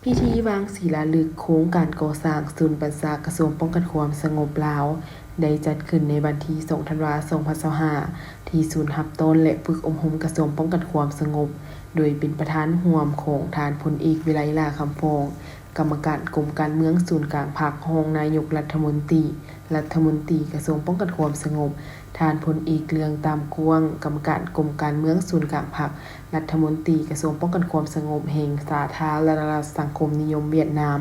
ພິທີວາງສີລາລຶກໂຄງການກໍ່ສ້າງສູນບັນຊາກະຊວງປ້ອງກັນຄວາມສະຫງົບລາວ ໄດ້ຈັດຂຶ້ນໃນວັນທີສອງ ທັນວາ ສອງພັນຊາວຫ້າ ທີ່ສູນຮັບຕ້ອນ ແລະ ຝຶກອົບຮົມກະຊວງປ້ອງກັນຄວາມສະຫງົບ ໂດຍເປັນປະທານຮ່ວມຂອງທ່ານພົນເອກ ວິໄລ ຫຼ້າຄຳຟອງ ກຳມະການກົມການເມືອງສູນກາງພັກ, ຮອງນາຍົກລັດຖະມົນຕີ ລັດຖະມົນຕີກະຊວງປ້ອງກັນຄວາມສະຫງົບ, ທ່ານພົນເອກ ເລື່ອງຕາມກວ້າງ ກຳມະການກົມການເມືອງສູນກາງພັກ, ລັດຖະມົນຕີກະຊວງປ້ອງກັນຄວາມສະຫງົບແຫ່ງສາທາລະນະລັດສັງຄົມນິຍົມຫວຽດນາມ,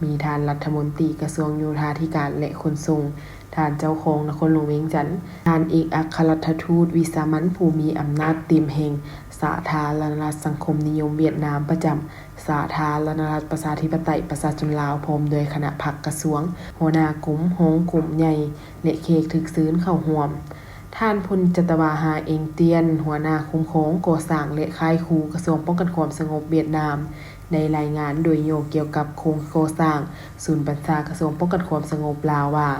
ມີທ່ານລັດຖະມົນຕີກະຊວງໂຍທາທິການ ແລະ ຂົນສົ່ງ, ທ່ານເຈົ້າຄອງນະຄອນຫຼວງວຽງຈັນ, ທ່ານເອກອັກຄະລັດຖະທູດວິສາມັນຜູ້ມີອຳນາດເຕັມແຫ່ງສາທາລະນະລັດສັງຄົມນິຍົມຫວຽດນາມ ປະຈຳ ສາທາລະນະລັດປະຊາທິປະໄຕປະຊາຊົນລາວ ພ້ອມດ້ວຍຄະນະພັກກະຊວງ, ຫົວໜ້າກົມ, ຮອງກົມໃຫຍ່ ແລະ ແຂກຖືກເຊີນເຂົ້າຮ່ວມ. ທ່ານພົນຈັດຕະວາ ຮາ ເອັງຕຽນ ຫົວໜ້າຄຸ້ມຄອງກໍ່ສ້າງ ແລະ ຄ້າຍຄູກະຊວງປ້ອງກັນຄວາມສະຫງົບຫວຽດນາມ ໄດ້ລາຍງານໂດຍຫຍໍ້ກ່ຽວກັບໂຄງກໍ່ສ້າງສູນບັນຊາກະຊວງປ້ອງກັນຄວາມສະຫງົບລາວວ່າ,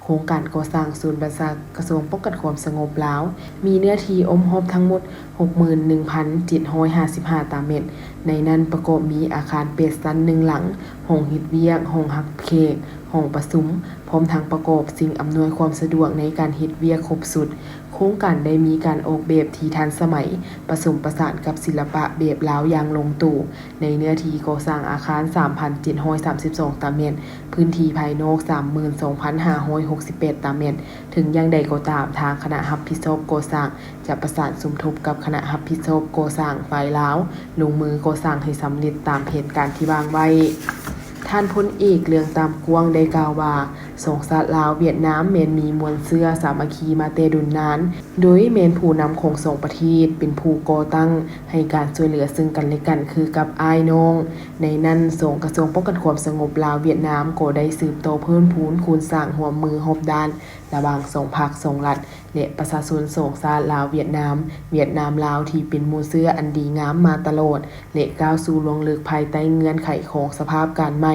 ໂຄງການກໍ່ສ້າງສູນບັນຊາກະຊວງປ້ອງກັນຄວາມສະຫງົບລາວ ມີເນື້ອທີ່ອ້ອມຮອບທັງໝົດຫົກໝື່ນໜຶ່ງພັນເຈັດຮ້ອຍຫ້າສິບຫ້າຕາແມັດ, ໃນນັ້ນປະກອບມີອາຄານແປດຊັ້ນໜຶ່ງຫຼັງ, ຫ້ອງເຮັດວຽກ, ຫ້ອງຮັບແຂກ, ຫ້ອງປະຊຸມ, ພ້ອມທັງປະກອບສິ່ງອຳນວຍຄວາມສະດວກໃນການເຮັດວຽກຄົບຊຸດ. ໂຄງການໄດ້ມີການອອກແບບທີ່ທັນສະໄໝ, ປະສົມປະສານກັບສິລະປະແບບລາວຢ່າງລົງໂຕ, ໃນເນື້ອທີ່ກໍ່ສ້າງອາຄານສາມພັນເຈັດຮ້ອຍສາມສິບສອງຕາແມັດ, ພື້ນທີ່ພາຍນອກສາມໝື່ນສອງພັນຫ້າຮ້ອຍຫົກສິບແປດຕາແມັດ. ເຖິງຢ່າງໃດກໍຕາມ, ທາງຄະນະຮັບຜິດຊອບກໍ່ສ້າງຈະປະສານສົມທົບກັບຄະນະຮັບຜິດຊອບກໍ່ສ້າງຝ່າຍລາວ ລົງມືກໍ່ສ້າງໃຫ້ສຳເລັດຕາມແຜນການທີ່ວາງໄວ້. ທ່ານພົນເອກ ເລື່ອງຕາມກວ້າງ ໄດ້ກ່າວວ່າ, ສອງຊາດລາວ-ຫວຽດນາມ ແມ່ນມີມວນເຊື້ອສາມັກຄີມາແຕ່ດົນນານ, ໂດຍແມ່ນຜູ້ນຳຂອງສອງປະເທດເປັນຜູ້ກໍ່ຕັ້ງໃຫ້ການຊ່ວຍເຫຼືອເຊິ່ງກັນແລະກັນຄືກັບອ້າຍນ້ອງ. ໃນນັ້ນ, ສອງກະຊວງປ້ອງກັນຄວາມສະຫງົບລາວ-ຫວຽດນາມ ກໍໄດ້ສືບຕໍ່ເພີ່ມພູນຄູນສ້າງຮ່ວມມືຮອບດ້ານ ລະຫວ່າງສອງພັກສອງລັດ ແລະ ປະຊາຊົນສອງຊາດລາວ-ຫວຽດນາມ, ຫວຽດນາມ-ລາວ ທີ່ເປັນໝູ່ເຊື້ອອັນດີງາມມາຕະຫຼອດ ແລະ ກ້າວສູ່ລວງເລິກພາຍໃຕ້ເງື່ອນໄຂຂອງສະພາບການໃໝ່,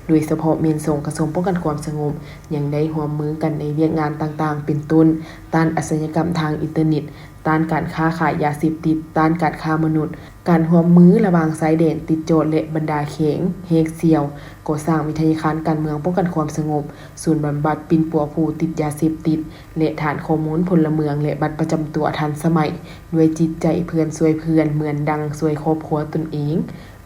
ໂດຍສະເພາະແມ່ນສອງກະຊວງປ້ອງກັນຄວາມສະຫງົບ ຍັງໄດ້ຮ່ວມມືກັນໃນວຽກງານຕ່າງໆ ເປັນຕົ້ນ ຕ້ານອາຊະຍາກຳທາງອິນເຕີເນັດ, ຕ້ານການຄ້າຂາຍຢາເສບຕິດ, ຕ້ານການຄ້າມະນຸດ, ການຮ່ວມມືລະຫວ່າງຊາຍແດນຕິດຈອດ ແລະ ບັນດາແຂວງ, ແຮກສ່ຽວ, ກໍ່ສ້າງວິທະຍາຄານການເມືອງປ້ອງກັນຄວາມສະຫງົບ, ສູນບຳບັດປິ່ນປົວຜູ້ຕິດຢາເສບຕິດ ແລະ ຖານຂໍ້ມູນພົນລະເມືອງ ແລະ ບັດປະຈຳຕົວທັນສະໄໝ ດ້ວຍຈິດໃຈເພື່ອນຊ່ວຍເພື່ອນ ເໝືອນດັ່ງຊ່ວຍຄອບຄົວຕົນເອງ.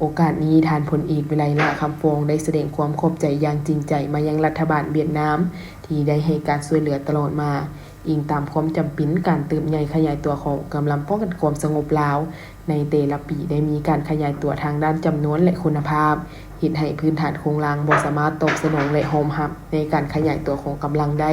ໂອກາດນີ້, ທ່ານພົນເອກ ວິໄລ ຫຼ້າຄຳຟອງ ໄດ້ສະແດງຄວາມຂອບໃຈຢ່າງຈິງໃຈມາຍັງລັດຖະບານຫວຽດນາມ ທີ່ໄດ້ໃຫ້ການຊ່ວຍເຫຼືອຕະຫຼອດມາ, ອີງຕາມຄວາມຈຳເປັນການເຕີບໃຫຍ່ຂະຫຍາຍຕົວຂອງກຳລັງປ້ອງກັນຄວາມສະຫງົບລາວ ໃນແຕ່ລະປີໄດ້ມີການຂະຫຍາຍຕົວທາງດ້ານຈຳນວນ ແລະ ຄຸນນະພາບ, ເຮັດໃຫ້ພື້ນຖານໂຄງລ່າງບໍ່ສາມາດຕອບສະໜອງ ແລະ ຮອງຮັບໃນການຂະຫຍາຍຕົວຂອງກຳລັງໄດ້.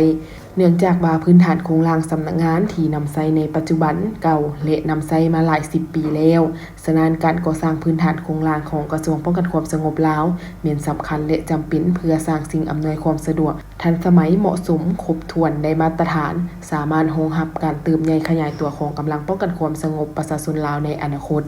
ເນື່ອງຈາກວ່າພື້ນຖານໂຄງລ່າງສຳນັກງານທີ່ນຳໃຊ້ໃນປັດຈຸບັນເກົ່າ ແລະ ນຳໃຊ້ມາຫຼາຍສິບປີແລ້ວ, ສະນັ້ນ ການກໍ່ສ້າງພື້ນຖານໂຄງລ່າງຂອງກະຊວງປ້ອງກັນຄວາມສະຫງົບລາວ ແມ່ນສຳຄັນ ແລະ ຈຳເປັນເພື່ອສ້າງສິ່ງອຳນວຍຄວາມສະດວກ ທັນສະໄໝ, ເໝາະສົມ, ຄົບຖ້ວນ, ໄດ້ມາດຕະຖານ, ສາມາດຮອງຮັບການເຕີບໃຫຍ່ຂະຫຍາຍຕົວຂອງກຳລັງປ້ອງກັນຄວາມສະຫງົບປະຊາຊົນລາວໃນອະນາຄົດ.